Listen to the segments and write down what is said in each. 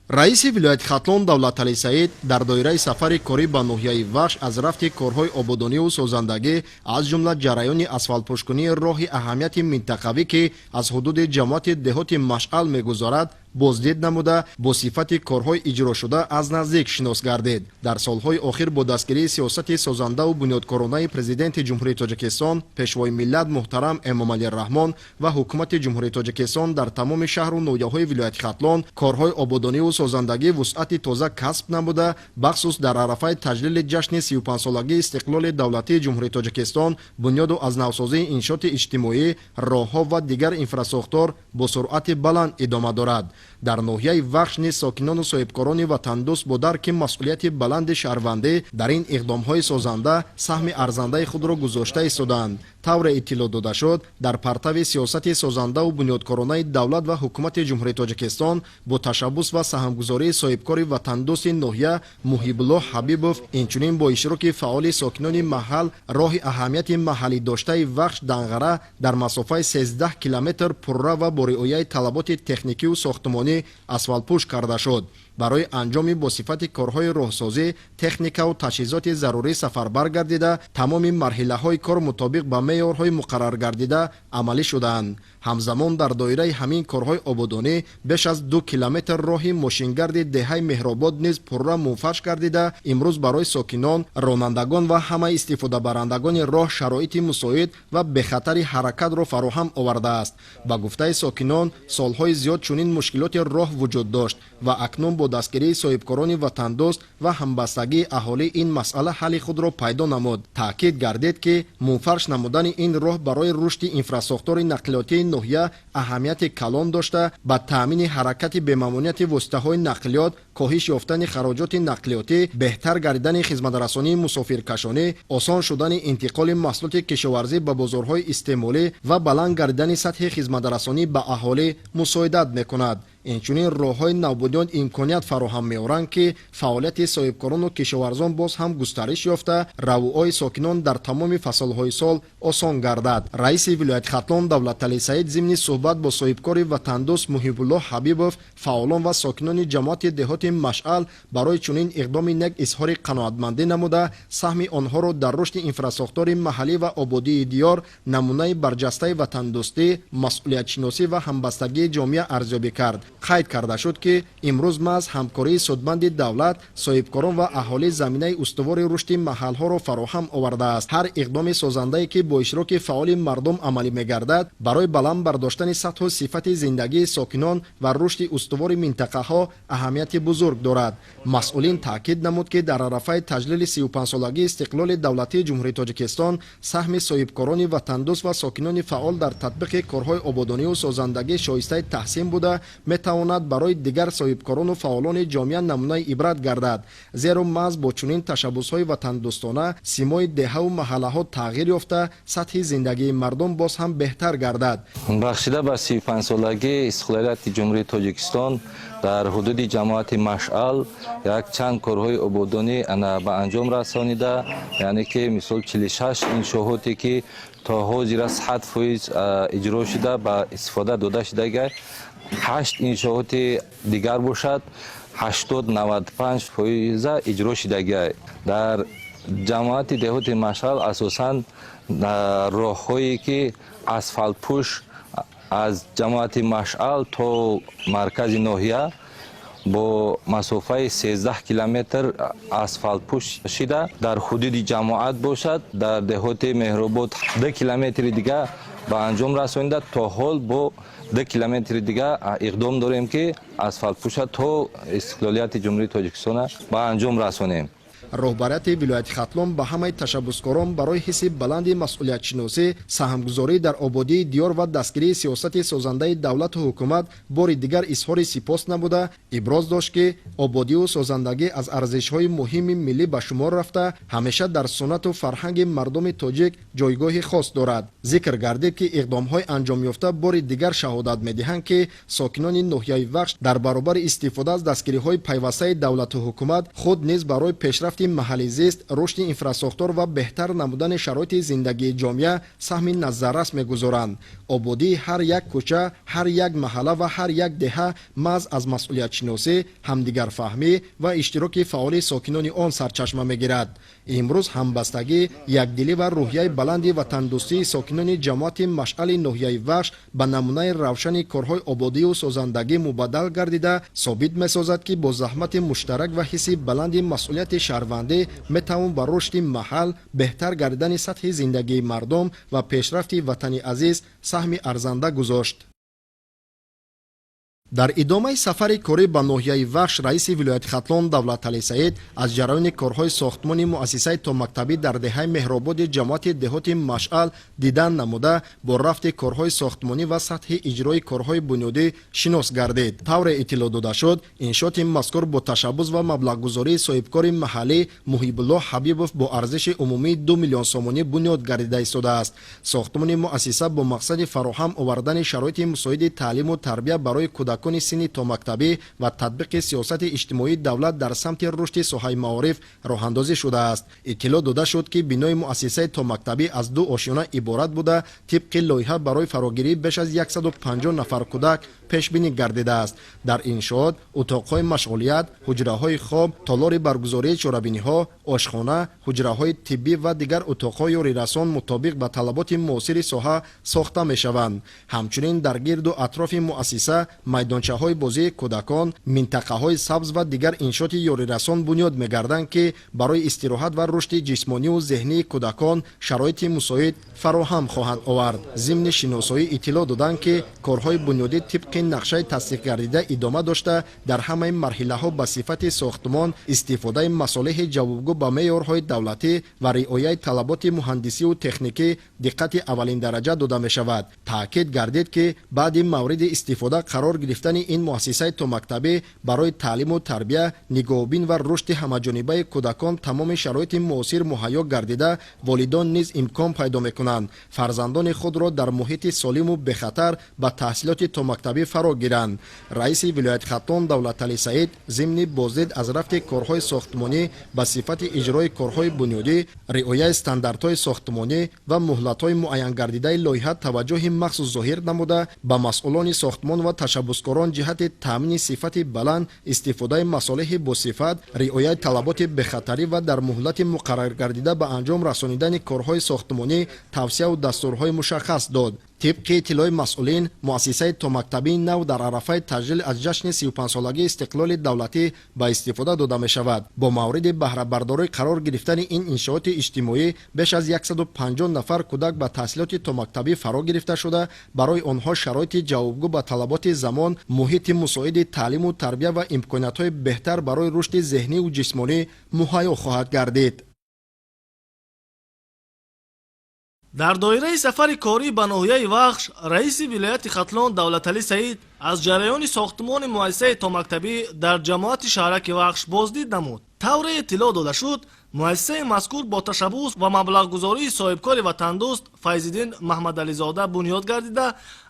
Раиси вилояти Хатлон Давлаталӣ Саид дар доираи сафари корӣ ба ноҳияи Вахш аз рафти корҳои ободониву созандагӣ, аз ҷумла ҷараёни асфалтпӯшкунии роҳи аҳамияти минтақавӣ, ки аз ҳудуди ҷамоати деҳоти Машъал мегузарад, боздид намуда, бо сифати корҳои иҷрошуда аз наздик шинос гардид. Дар солҳои охир бо дастгирии сиёсати созандаву бунёдкоронаи Президенти Ҷумҳурии Тоҷикистон, Пешвои миллат муҳтарам Эмомалӣ Раҳмон ва Ҳукумати Ҷумҳурии Тоҷикистон дар тамоми шаҳру ноҳияҳои вилояти Хатлон корҳои ободониву созандагӣ вусъати тоза касб намуда, бахусус дар арафаи таҷлили ҷашни 35-солагии истиқлоли давлатии Ҷумҳурии Тоҷикистон бунёду аз навсозии иншооти иҷтимоӣ, роҳҳо ва дигар инфрасохтор бо суръати баланд идома дорад. Дар ноҳияи Вахш низ сокинону соҳибкорони ватандӯст бо дарки масъулияти баланди шаҳрвандӣ дар ин иқдомҳои созанда саҳми арзандаи худро гузошта истодаанд. Тавре иттилоъ дода шуд, дар партави сиёсати созандаву бунёдкоронаи давлат ва Ҳукумати Ҷумҳурии Тоҷикистон, бо ташаббус ва саҳмгузории соҳибкори ватандӯсти ноҳия Муҳибуллоҳ Ҳабибов, инчунин бо иштироки фаъоли сокинони маҳал роҳи аҳамияти маҳаллӣ доштаи Вахш Данғара дар масофаи 13 километр пурра ва бо риояи талаботи техникиву сохтмонӣ асфалтпӯш карда шуд. Барои анҷоми бо сифати корҳои роҳсозӣ техникаву таҷҳизоти зарурӣ сафарбар гардида, тамоми марҳилаҳои кор мутобиқ ба меъёрҳои муқарраргардида амалӣ шудаанд. Ҳамзамон, дар доираи ҳамин корҳои ободонӣ беш аз 2 километр роҳи мошингарди деҳаи Меҳробод низ пурра мунфарш гардида, имрӯз барои сокинон, ронандагон ва ҳамаи истифодабарандагони роҳ шароити мусоид ва бехатари ҳаракатро фароҳам овардааст. Ба гуфтаи сокинон, солҳои зиёд чунин мушкилоти роҳ вуҷуд дошт ва акнун бо дастгирии соҳибкорони ватандӯст ва ҳамбастагии аҳолӣ ин масъала ҳалли худро пайдо намуд. Таъкид гардид, ки мунфарш намудани ин роҳ барои рушди инфрасохтори нақлиётии ноҳия аҳамияти калон дошта, ба таъмини ҳаракати бемамониати воситаҳои нақлиёт, коҳиш ёфтани хароҷоти нақлиётӣ, беҳтар гардидани хизматрасонии мусофиркашонӣ, осон шудани интиқоли маҳсулоти кишоварзӣ ба бозорҳои истеъмолӣ ва баланд гардидани сатҳи хизматрасонӣ ба аҳолӣ мусоидат мекунад. Инчунин роҳҳои навбунёд имконият фароҳам меоранд, ки фаъолияти соҳибкорону кишоварзон боз ҳам густариш ёфта, равуои сокинон дар тамоми фаслҳои сол осон гардад. Раиси вилояти Хатлон Давлаталӣ Саид зимни суҳбат бо соҳибкори ватандӯст Муҳибуллоҳ Ҳабибов, фаъолон ва сокинони ҷамоати деҳоти Машъал барои чунин иқдоми нек изҳори қаноатмандӣ намуда, саҳми онҳоро дар рушди инфрасохтори маҳаллӣ ва ободии диёр намунаи барҷастаи ватандӯстӣ, масъулиятшиносӣ ва ҳамбастагии ҷомеа арзёбӣ кард. Қайд карда шуд, ки имрӯз маҳз ҳамкории судманди давлат, соҳибкорон ва аҳолӣ заминаи устувори рушди маҳалҳоро фароҳам овардааст. Ҳар иқдоми созандае, ки бо иштироки фаъоли мардум амалӣ мегардад, барои баланд бардоштани сатҳу сифати зиндагии сокинон ва рушди устувори минтақаҳо аҳамияти бузург дорад. Масъулин таъкид намуд, ки дар арафаи таҷлили 35-солагии истиқлоли давлатии Ҷумҳурии Тоҷикистон саҳми соҳибкорони ватандӯст ва сокинони фаъол дар татбиқи корҳои ободониву созандагӣ шоистаи таҳсин буда, метавонад барои дигар соҳибкорону фаъолони ҷомеа намунаи ибрат гардад, зеро маҳз бо чунин ташаббусҳои ватандӯстона симои деҳаву маҳаллаҳо тағйир ёфта, сатҳи зиндагии мардум боз ҳам беҳтар гардад. Бахшида ба 35-солагии истиқлолияти Ҷумҳурии Тоҷикистон дар ҳудуди ҷамоати Машъал якчанд корҳои ободонӣ ана ба анҷом расонида, яъне ки мисол 46 иншооте, ки то ҳозира 100% иҷро шуда, ба истифода дода шудага, ҳашт иншооти дигар бошад, 80-95 фоиза иҷро шудагиа. Дар ҷамоати деҳоти Машъал асосан роҳҳое, ки асфалтпӯш аз ҷамоати Машъал то маркази ноҳия бо масофаи 13 километр асфалтпӯш шида, дар ҳудуди ҷамоат бошад, дар деҳоти Меҳробод 2 километри дига ба анҷом расонида, то ҳол бо 2 километри дига иқдом дорем, ки асфалтпӯша то истиқлолияти Ҷумҳурии Тоҷикистона ба анҷом расонем. Роҳбарияти вилояти Хатлон ба ҳамаи ташаббускорон барои ҳисси баланди масъулиятшиносӣ, саҳмгузорӣ дар ободии диёр ва дастгирии сиёсати созандаи давлату ҳукумат бори дигар изҳори сипос намуда, иброз дошт, ки ободиву созандагӣ аз арзишҳои муҳими миллӣ ба шумор рафта, ҳамеша дар суннату фарҳанги мардуми тоҷик ҷойгоҳи хос дорад. Зикр гардид, ки иқдомҳои анҷомёфта бори дигар шаҳодат медиҳанд, ки сокинони ноҳияи Вахш дар баробари истифода аз дастгириҳои пайвастаи давлату ҳукумат худ низ барои пешрафти пешрафти маҳалли зист, рушди инфрасохтор ва беҳтар намудани шароити зиндагии ҷомеа саҳми назаррас мегузоранд. Ободии ҳар як кӯча, ҳар як маҳалла ва ҳар як деҳа маҳз аз масъулиятшиносӣ, ҳамдигарфаҳмӣ ва иштироки фаъоли сокинони он сарчашма мегирад. Имрӯз ҳамбастагӣ, якдилӣ ва рӯҳияи баланди ватандӯстии сокинони ҷамоати Машъали ноҳияи Вахш ба намунаи равшани корҳои ободию созандагӣ мубаддал гардида, собит месозад, ки бо заҳмати муштарак ва ҳисси баланди масъулияти шаҳрвандӣ метавон ба рушди маҳал, беҳтар гардидани сатҳи зиндагии мардум ва пешрафти ватани азиз саҳми арзанда гузошт. Дар идомаи сафари корӣ ба ноҳияи Вахш раиси вилояти Хатлон Давлаталӣ Саид аз ҷараёни корҳои сохтмони муассисаи томактабӣ дар деҳаи Меҳрободи ҷамоати деҳоти Машъал дидан намуда, бо рафти корҳои сохтмонӣ ва сатҳи иҷрои корҳои бунёдӣ шинос гардид. Тавре иттилоъ дода шуд, иншооти мазкур бо ташаббус ва маблағгузории соҳибкори маҳаллӣ Муҳибуллоҳ Ҳабибов бо арзиши умумии 2 миллион сомонӣ бунёд гардида истодааст. Сохтмони муассиса бо мақсади фароҳам овардани шароити мусоиди таълиму тарбия барои кӯдакони синни томактабӣ ва татбиқи сиёсати иҷтимоии давлат дар самти рушди соҳаи маориф роҳандозӣ шудааст. Иттилоъ дода шуд, ки бинои муассисаи томактабӣ аз ду ошёна иборат буда, тибқи лоиҳа барои фарогирии беш аз 150 нафар кӯдак пешбинӣ гардидааст. Дар иншоот утоқҳои машғулият, ҳуҷраҳои хоб, толори баргузории чорабиниҳо, ошхона, ҳуҷраҳои тиббӣ ва дигар утоқҳои ёрирасон мутобиқ ба талаботи муосири соҳа сохта мешаванд. Ҳамчунин дар гирду атрофи муассиса майдончаҳои бозии кӯдакон, минтақаҳои сабз ва дигар иншооти ёрирасон бунёд мегарданд, ки барои истироҳат ва рушди ҷисмонию зеҳнии кӯдакон шароити мусоид фароҳам хоҳанд овард. Зимни шиносоӣ иттилоъ доданд, ки корҳои бунёдӣ тибқи нақшаи тасдиқгардида идома дошта, дар ҳамаи марҳилаҳо ба сифати сохтмон, истифодаи масолеҳи ҷавобгӯ ба меъёрҳои давлатӣ ва риояи талаботи муҳандисию техникӣ диққати аввалиндараҷа дода мешавад. Таъкид гардид, ки баъди мавриди истифода қарор гирифтани ин муассисаи томактабӣ барои таълиму тарбия, нигоҳубин ва рушди ҳамаҷонибаи кӯдакон тамоми шароити муосир муҳайё гардида, волидон низ имкон пайдо мекунанд фарзандони худро дар муҳити солиму бехатар ба таҳсилоти томактабӣ фаро гиранд. Раиси вилояти Хатлон Давлаталӣ Саид зимни боздид аз рафти корҳои сохтмонӣ ба сифати иҷрои корҳои бунёдӣ, риояи стандартҳои сохтмонӣ ва муҳлатҳои муайянгардидаи лоиҳа таваҷҷӯҳи махсус зоҳир намуда, ба масъулони сохтмон ва ташаббускорон ҷиҳати таъмини сифати баланд, истифодаи масолеҳи босифат, риояи талаботи бехатарӣ ва дар муҳлати муқарраргардида ба анҷом расонидани корҳои сохтмонӣ тавсияву дастурҳои мушаххас дод. Тибқи иттилои масъулин, муассисаи томактабии нав дар арафаи таҷлил аз ҷашни 35-солагии истиқлоли давлатӣ ба истифода дода мешавад. Бо мавриди баҳрабардорӣ қарор гирифтани ин иншооти иҷтимоӣ беш аз 150 нафар кӯдак ба таҳсилоти томактабӣ фаро гирифта шуда, барои онҳо шароити ҷавобгӯ ба талаботи замон, муҳити мусоиди таълиму тарбия ва имкониятҳои беҳтар барои рушди зеҳниву ҷисмонӣ муҳайё хоҳад гардид. Дар доираи сафари корӣ ба ноҳияи Вахш раиси вилояти Хатлон Давлаталӣ Саид аз ҷараёни сохтмони муассисаи томактабӣ дар ҷамоати шаҳраки Вахш боздид намуд. Тавре иттилоъ дода шуд, муассисаи мазкур бо ташаббус ва маблағгузории соҳибкори ватандӯст Файзиддин Маҳмадализода бунёд гардида,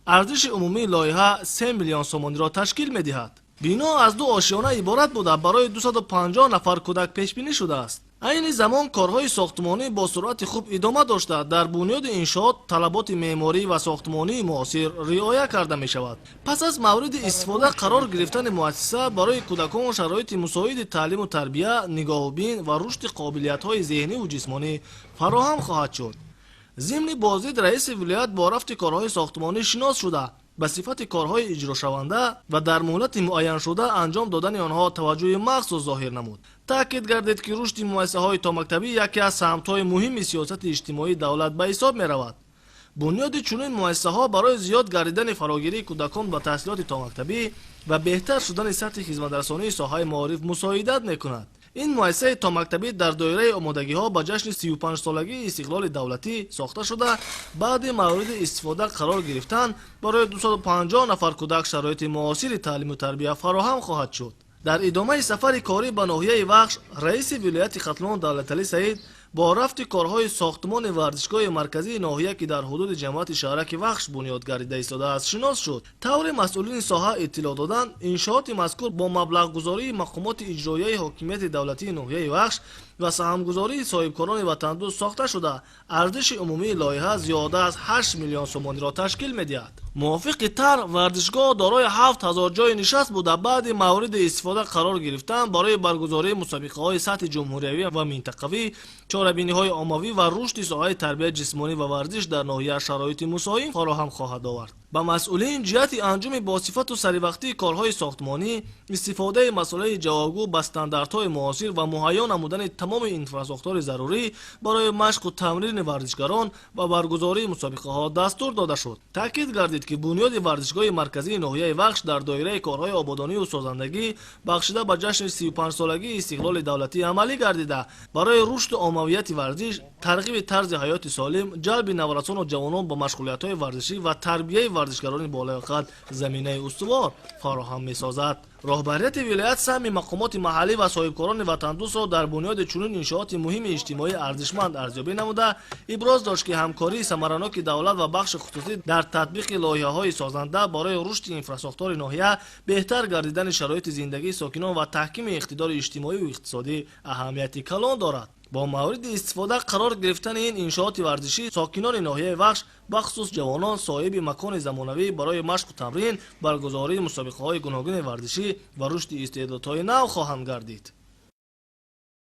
арзиши умумии лоиҳа 3 миллион сомониро ташкил медиҳад. Бино аз ду ошёна иборат буда, барои 250 нафар кӯдак пешбинӣ шудааст. Айни замон корҳои сохтмонӣ бо суръати хуб идома дошта, дар бунёди иншоот талаботи меъморӣ ва сохтмонии муосир риоя карда мешавад. Пас аз мавриди истифода қарор гирифтани муассиса барои кӯдакон шароити мусоиди таълиму тарбия, нигоҳубин ва рушди қобилиятҳои зеҳниву ҷисмонӣ фароҳам хоҳад шуд. Зимни боздид раиси вилоят бо рафти корҳои сохтмонӣ шинос шуда, ба сифати корҳои иҷрошаванда ва дар муҳлати муайяншуда анҷом додани онҳо таваҷҷӯҳи махсус зоҳир намуд. Таъкид гардид, ки рушди муассисаҳои томактабӣ яке аз самтҳои муҳими сиёсати иҷтимоии давлат ба ҳисоб меравад. Бунёди чунин муассисаҳо барои зиёд гардидани фарогирии кӯдакон ба таҳсилоти томактабӣ ва беҳтар шудани сатҳи хизматрасонии соҳаи маориф мусоидат мекунад. Ин муассисаи томактабӣ дар доираи омодагиҳо ба ҷашни 35-солагии истиқлоли давлатӣ сохта шуда, баъди мавриди истифода қарор гирифтан барои 250 нафар кӯдак шароити муосири таълиму тарбия фароҳам хоҳад шуд. Дар идомаи сафари корӣ ба ноҳияи Вахш раиси вилояти Хатлон Давлаталӣ Саид Бо рафти корҳои сохтмони варзишгоҳи марказии ноҳия, ки дар ҳудуди ҷамоати шаҳраки Вахш бунёд гардида истодааст, шинос шуд. Тавре масъулини соҳа иттилоъ доданд, иншооти мазкур бо маблағгузории мақомоти иҷроияи ҳокимияти давлатии ноҳияи Вахш ва саҳмгузории соҳибкорони ватандӯст сохта шуда, арзиши умумии лоиҳа зиёда аз 8 миллион сомониро ташкил медиҳад. Мувофиқи тарҳ, варзишгоҳ дорои 7000 ҷойи нишаст буда, баъди мавриди истифода қарор гирифтан барои баргузории мусобиқаҳои сатҳи ҷумҳуриявӣ ва минтақавӣ, чорабиниҳои оммавӣ ва рушди соҳаи тарбияи ҷисмонӣ ва варзиш дар ноҳия шароити мусоид фароҳам хоҳад овард. Ба масъулин ҷиҳати анҷоми босифату саривақтии корҳои сохтмонӣ, истифодаи масолеҳи ҷавобгӯ ба стандартҳои муосир ва муҳайё намудани тамоми инфрасохтори зарурӣ барои машқу тамрини варзишгарон ва баргузории мусобиқаҳо дастур дода шуд. Таъкид гардид, ки бунёди варзишгоҳи марказии ноҳияи Вахш дар доираи корҳои ободонию созандагӣ, бахшида ба ҷашни 35-солагии истиқлоли давлатӣ амалӣ гардида, барои рушду оммавияти варзиш, тарғиби тарзи ҳаёти солим, ҷалби наврасону ҷавонон ба машғулиятҳои варзишӣ ва тарбияи варзишгарони болаёқат заминаи устувор фароҳам месозад. Роҳбарияти вилоят саҳми мақомоти маҳаллӣ ва соҳибкорони ватандӯстро дар бунёди чунин иншооти муҳими иҷтимоӣ арзишманд арзёбӣ намуда, иброз дошт, ки ҳамкории самараноки давлат ва бахши хусусӣ дар татбиқи лоиҳаҳои созанда барои рушди инфрасохтори ноҳия, беҳтар гардидани шароити зиндагии сокинон ва таҳкими иқтидори иҷтимоию иқтисодӣ аҳамияти калон дорад. Бо мавриди истифода қарор гирифтани ин иншооти варзишӣ, сокинони ноҳияи Вахш, бахусус ҷавонон, соҳиби макони замонавӣ барои машқу тамрин, баргузории мусобиқаҳои гуногуни варзишӣ ва рушди истеъдодҳои нав хоҳанд гардид.